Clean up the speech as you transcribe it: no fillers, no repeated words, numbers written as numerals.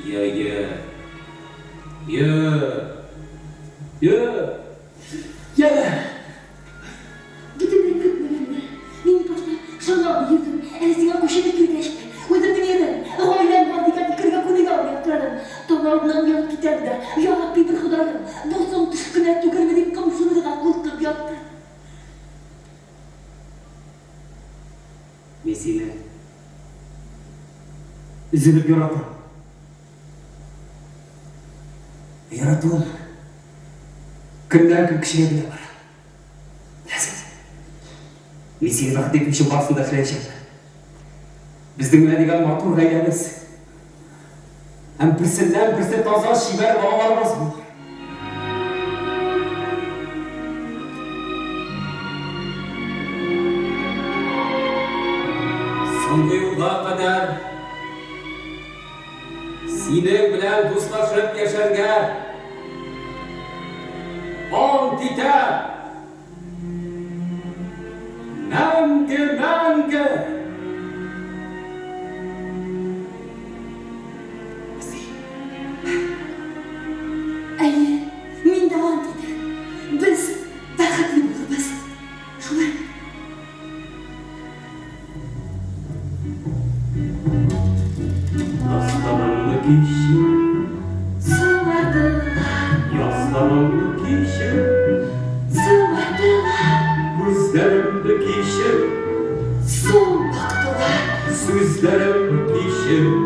Я, я. Я. Я. Я. Бөтенләй көтмәгәндә. Мин башта ышана алмый йөрдем. Әле сиңа күченеп килгәч, үземнең ирем, гаиләм бар дигән фикергә күнегә алмый аптырадым. Таң алдыннан уянып китәм дә, Я Рабби, бер Ходаем, бу соң төш кенә түгелме дип кымшынырга куркып яттым. Мин сине өзелеп яратам. Яратуым көннән-көн көчәя генә бара. Ләззәт. Мин сине бәхетле итү өчен барысын да эшләячәкмен. Безнең менә дигән матур гаиләбез һәм берсеннән-берсе таза, чибәр балаларыбыз булыр. Соңгы юлга кадәр синең белән дуслашып яшәргә ант итәм! Мәңге, мәңге! Әйе, мин дә ант итәм, без бәхетле булырбыз. Шулай. Дастаныңны кичер. Соңардылар. Язларыңны кичер. Соңардылар. Күзләремне кичер. Соң бактылар. Сүзләремне кичер.